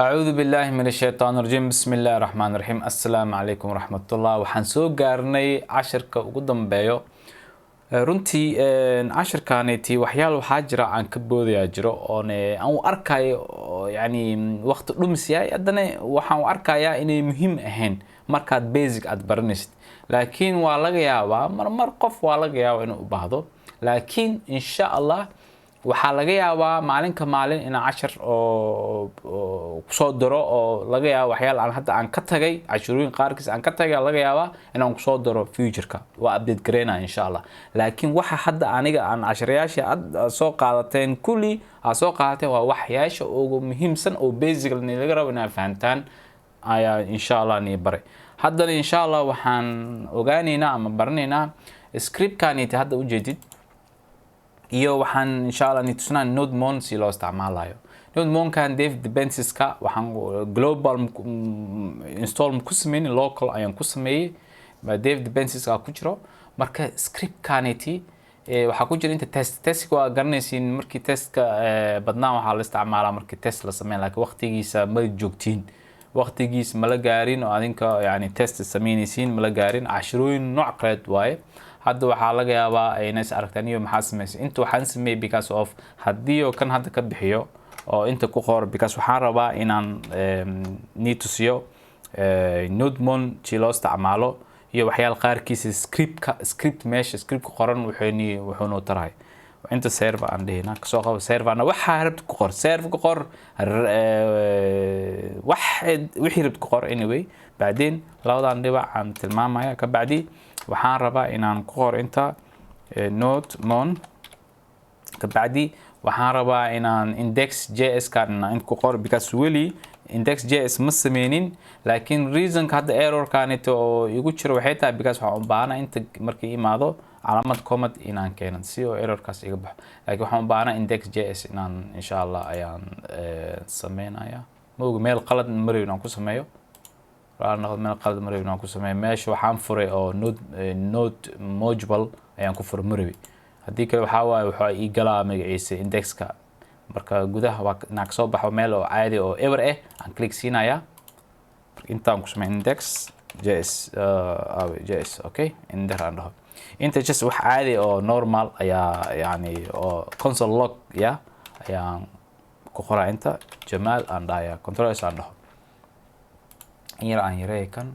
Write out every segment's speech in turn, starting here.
Acuudu billaahi min ashaytaan rajiim. Bismi illaahi raxmaan raxiim. Assalaamu calaykum waraxmatullah. Waxaan soo gaarnay cashirka ugu dambeeyo. Runtii cashirkaaneti waxyaal waxaa jira aan ka boodayaa jiro oone aan u arkayo oo yani waqti dhumis yahay. Haddana waxaan u arkayaa inay muhiim ahayn markaad basic aad baranaysid, laakiin waa laga yaabaa marmar qof waa laga yaabaa inuu u baahdo. Laakiin insha Allah waxaa laga yaabaa maalinka maalin inaan cashar oo kusoo daro, oo laga yaaba waxyaal aan hadda aan ka tagay, cashirooyin qaarkiis aan ka tagay, laga yaabaa inaan kusoo daro futureka. Waa update gareynaya insha Allah. Laakiin waxa hadda aniga aan cashirayaasha aad soo qaadateen, kulli aad soo qaadateen, waa waxyaasha ugu muhiimsan oo basic laga rabo inaad fahantaan ayaa insha Allah nii baray. Haddana insha Allah waxaan ogaaneynaa ama baranaynaa scriptkaniti hadda ujeedid, iyo waxaan insha Allah ni tusinaa nodemon si loo isticmaalayo. Nodemonkan dev dependencies-ka waxaan global install ku sameynin, local ayaan ku sameeyey. Dev dependencies-ka ku jiro. Marka scriptkaniti waxaa ku jira inta test. Testka waa garanaysiin, markii testka badnaa waxaa la isticmaalaa markii test la sameyn, laakiin waqtigiisa ma joogtiin, waqtigiis mala gaarin oo adinka yani test sameynaysiin mala gaarin. Cashirooyin nooc kaleed waaye. Hadda waxaa laga yaabaa inay is aragtaan iyo maxaa sameysay. Inta waxaan sameeyey because of haddii oo kan hadda ka bixiyo oo inta ku qor, because waxaan rabaa inaan nii tusiyo nodemon si loo isticmaalo iyo waxyaal qaarkiisa scriptka, script meesha scriptka qoran wuxuuni wuxuunoo tarahay. Inta server aan dhihina kasoo qabo, serverna waxaa rabta ku qor, server ku qor, wax wixii rabta ku qor. Anyway, bacdeen labadan dhibac aan tilmaamaya. Ka bacdi waxaan rabaa inaan ku qor inta nodemon. Kabacdi waxaan rabaa inaan index js kan inaan ku qoro, because weli index js ma sameynin. Laakiin reasonka hadda errorkanito oo igu jiro waxay tahay because waxaan u baahnaa inta markii imaado calaamad comment inaan keenan si oo errorkaas iga baxo. Laakiin waxaan u baahnaa index js inaan insha Allah ayaan sameynaya. Ma ogi meel qalad marayo inaan ku sameeyo. Raali noqdo, meel qalad marayo inaan ku sameeyo. Meesha waxaan furay oo node module ayaan ku furay marawi. Haddii kale waxaa waaye waxaa ii galaa magaciisa indexka. Marka gudaha waa inaan kasoo baxo meel oo caadi oo ever ah aan click siinaya. Marka intaan ku samey index js js, okay, enter aan dhaho. Inta just wax caadi oo normal ayaa yani oo console log ya ayaan ku qoraa. Inta Jamaal aan dhahaya, control s aan dhaho. In yar aan yareeyo, kan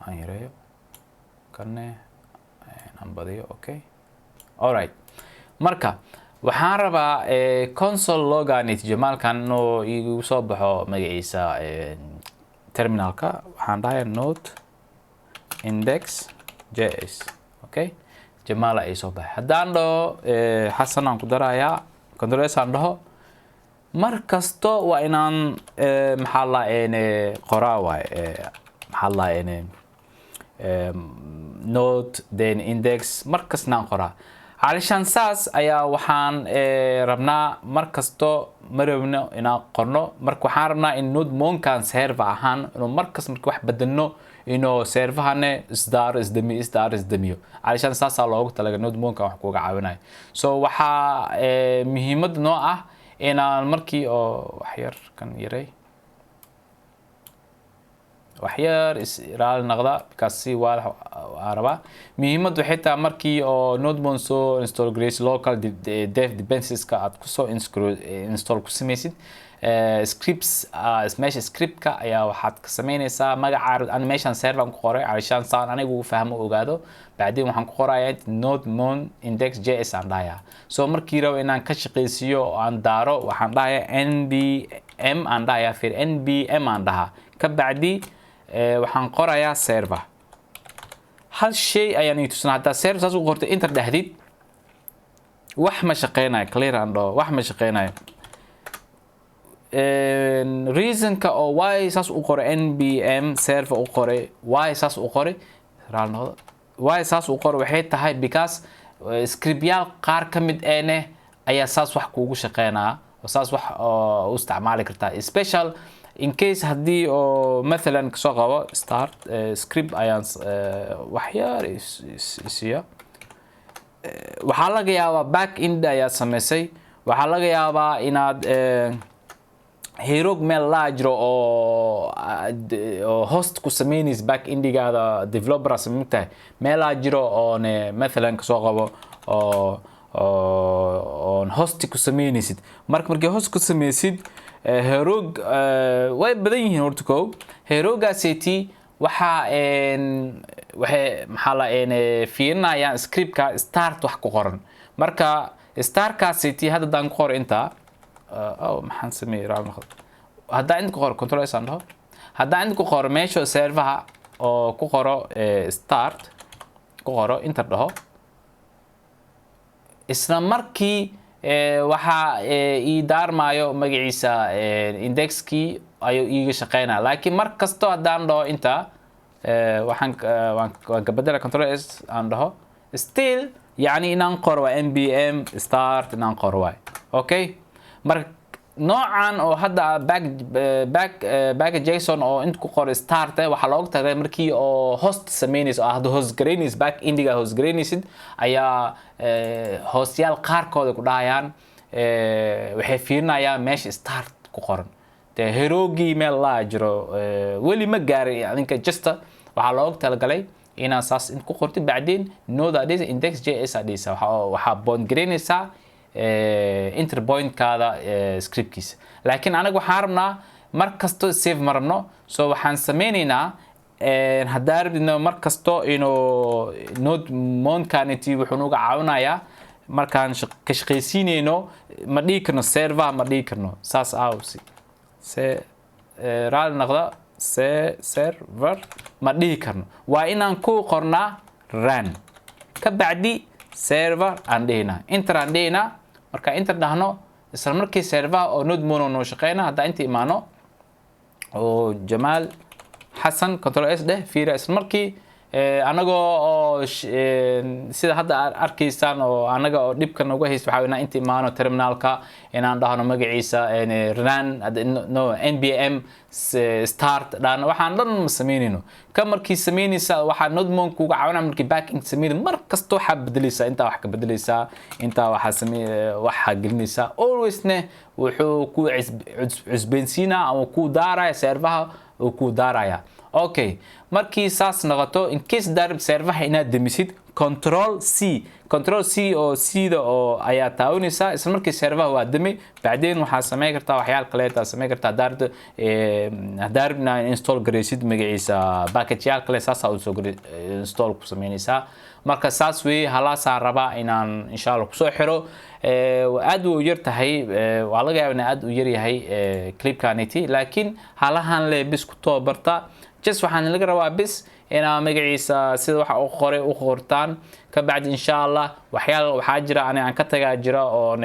aan yareeyo, kanne aan badiyo. Okay, alright. Marka waxaan rabaa console loganit Jamaalkan inuu igu soo baxo magaciisa terminalka. Waxaan dhahaya node index js. Okay, Jamaala ay soo baxay. Haddaan dhaho Xasan aan ku darayaa, control s aan dhaho. Mar kasto waa inaan maxaa la qoraa waay, maxaa la node then index mar kasnaan qoraa. Calishaan saas ayaa waxaan rabnaa mar kasto ma rabno inaan qorno. Marka waxaan rabnaa in nodemonkan server ahaan inuu markas marka wax bedelno inuu serverhane isdaaro, isdamiyo, isdaaro, isdamiyo. Calishaan saasaa loogu talagalay nodemonkan wax kuga caawinayo. So waxaa muhiimad noo ah inaan markii oo wax yar kan yaray, wax yar is raali noqda, because si waadax aan rabaa. Muhiimaddu waxay tahay markii oo nodemon soo install gareysid, local dev dependencies-ka aad kusoo install ku sameysid scripts, meesha scriptka ayaa waxaad ka sameynaysaa magaca. Ani meeshan server ku qoray calishaan saan anigu fahmo ogaado. Bacdin waxaan ku qorayaa nodemon index js aan dhahayaa. So markii rabo inaan ka shaqaysiiyo oo aan daaro, waxaan dhahayaa npm aan dhahayaa, fir npm aan dhahaa. Ka bacdi waxaan qorayaa server. Hal shay ayaan ii tusinaa. Haddaa server saas u qortay, enter dhahdid, wax ma shaqeynayo. Clear aan dhaho, wax ma shaqeynayo. Reasonka oo why saas u qoray npm server u qoray, why saas u qoray, raali noqdo, why saas u qoray waxay tahay because scriptyaal qaar ka mid ene ayaa saas wax kuugu shaqeynaa oo saas wax oo u isticmaali kartaa. Special in case haddii oo mathalan kasoo qabo start script ayaan wax yar isiiya. Waxaa laga yaabaa back end ayaad samaysay. Waxaa laga yaabaa inaad Heroku meel laa jiro oo host ku sameynaysa back endigaada developer sameytahay, meelaa jiro oone mathalan kasoo qabo oo oon host ku sameynaysid. Marka markii host ku sameysid, Heroku way badan yihiin. Horta kow, Herokugaaseti waxaa waxay maxaa la fiirinayaan scriptka start wax ku qoran. Marka startkaaseti hadda haddaan ku qoro intaa, oh, maxaan sameeyey? Raali noqdo. Haddaan inta ku qoro, Control S aan dhaho, haddaan inta ku qoro meesha serverha oo ku qoro start ku qoro, enter dhaho, isla markii waxaa ii daarmaayo magaciisa indexkii ayuu iiga shaqeynaya. Laakiin mar kasto haddaan dhaho inta, waxaan waan ka bedela, Control S aan dhaho, still yani inaan qoro waa npm start inaan qoro waay. Okay, marka noocan oo hadda back JSON oo inta ku qoro start, waxaa loogu talagalay markii oo host sameynayso, oo hadda host garaynaysid, back endiga host garaynaysid, ayaa hostyaal qaarkooda ku dhahayaan, waxay fiirinayaan meesha start ku qoran. Dee Herokugii meel laa jiro, weli ma gaarin adinka. Just waxaa loogu talagalay inaad saas int ku qortid, bacdeen node aad dhihaysa, index JS aad dhihaysa, waxaa point garaynaysaa entry pointkaada scriptkiisa. Laakiin anaga waxaan rabnaa mar kasto save ma rabno, so waxaan sameynaynaa, haddaa rabdidna mar kasto inuu nodemonkaniti wuxuu nuga caawinayaa markaan ka shaqaysiinayno. Ma dhihi karno server, ma dhihi karno saas aaw se raali noqda, se server ma dhihi karno. Waa inaan ku qornaa run, ka bacdi server aan dhihinaa, enter aan dhihinaa. Marka enter dhahno, isla markii serverha oo nodemon noo shaqeyna. Haddaa inta imaano oo Jamaal Xasan, Control S dheh, fiira, isla markii anagoo oo sida hadda aad arkaysaan oo anaga oo dhibka nooga haysta, waxaa inaan inta imaano terminalka, inaan dhahno magaciisa run, no, npm start dhahno. Waxaan dhan ma sameynayno. Ka markii sameynaysa, waxaa nodemon kuga caawinaya markii backend sameynay. Mar kasta waxaa bedelaysaa intaa, wax ka bedelaysaa intaa, waxaa same waxaa gelinaysaa. Alwaysne wuxuu ku cusbeensiinaa ama ku daaraya serverha uu ku daaraya. Okay, markii saas noqoto, in case darib serverha inaad demisid, Control C, Control C oo C-da oo ayaa taawanaysaa, isla markii serverha waa demay. Bacdeen waxaa sameyn kartaa waxyaal kaleeta sameyn kartaa. Haddaa haddaa rabna install garaysid magaciisa packageyaal kale, saasaa usoo install ku sameynaysaa. Marka saas weeye. Halaasaan rabaa inaan insha Allah kusoo xiro. Aad u yar tahay, waa laga yaaba inaa aad u yar yahay clipkaniti, laakiin halahan le bis ku tababarta. Just waxaan laga rabaa bis inaa magaciisa sida waxa u qoray u qortaan. Ka bacdi insha Allah waxyaal waxaa jira ani aan ka tagaa jira oon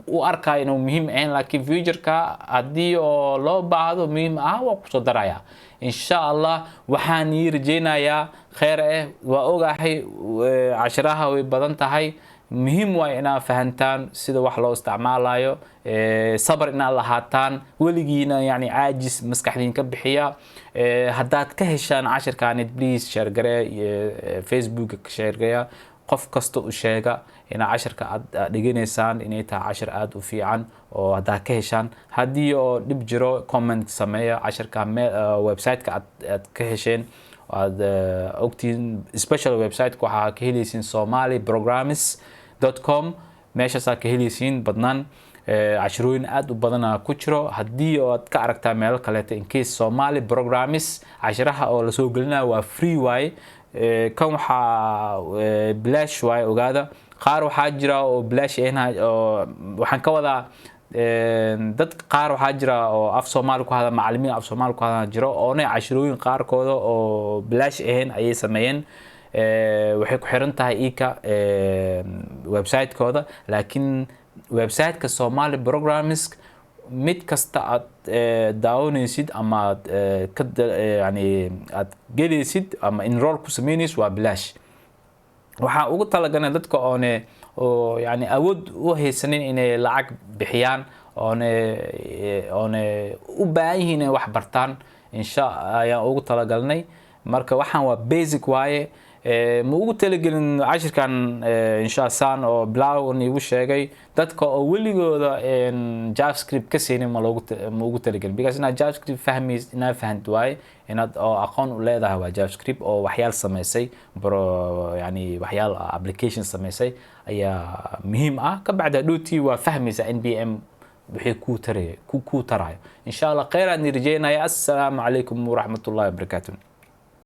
u arkayo inuu muhiim ahayn, laakiin futureka haddii oo loo baahdo muhiim ah waa kusoo daraya insha Allah. Waxaan ii rajeynayaa kheer. Waa ogahay cashiraha way badan tahay. Muhiim waay inaad fahantaan sida wax loo isticmaalayo, sabr inaad lahaataan, weligiina yani caajis maskaxdiin ka bixiya. Haddaad ka heshaan cashirkaanid, please share garee, Facebooka ka share gareya, qof kasta u sheega inaa cashirka aad dhiganaysaan inay tahay cashir aada u fiican oo haddaad ka heshaan. Haddii oo dhib jiro, comment sameeya. Cashirka website-ka aad ka hesheen aad ogtihiin, special website-ka waxaa ka helaysiin somaliprogrammis.com, meeshaasaa ka helaysiin badnaan. Cashirooyin aada u badana ku jiro. Haddii oo aad ka aragtaa meelo kaleeto, in case Somali Programmis cashiraha oo lasoo gelinayo waa free waaye. Kan waxaa bilaash waaye, ogaada. Qaar waxaa jira oo bilaash ahna, oo waxaan ka wadaa dad qaar waxaa jira oo af Soomaali ku hadla, macallimiin af Soomaali ku hadla jiro, oona cashirooyin qaarkooda oo bilaash ahayn ayay sameeyeen. Waxay ku xiran tahay ika website-kooda, laakiin website-ka Somali Programmis mid kasta aad daawanaysid ama aad ka yani aad gelaysid ama enroll ku sameynaysid waa bilaash. Waxaan ugu talagalnay dadka oone oo yani awood u haysanin inay lacag bixiyaan, oone u baahan yihiin inay wax bartaan insha ayaan ugu talagalnay. Marka waxaan waa basic waaye. Ma ugu talagelin cashirkan insha saan oo bilaawan iigu sheegay dadka oo weligooda JavaScript ka siinin ma loogu ma ugu talagelin, because inaad JavaScript fahmays, inaad fahant waaye, inaad oo aqoon u leedahay waa JavaScript oo waxyaal samaysay bro, yani waxyaal application samaysay ayaa muhiim ah. Ka bacdi hadhowtii waa fahmaysaa npm wixii kuu taraya, kuu tarayo, insha Allah. Khayr aan rajeynaya. Assalaamu calaykum waraxmatullahi wabarakaatu.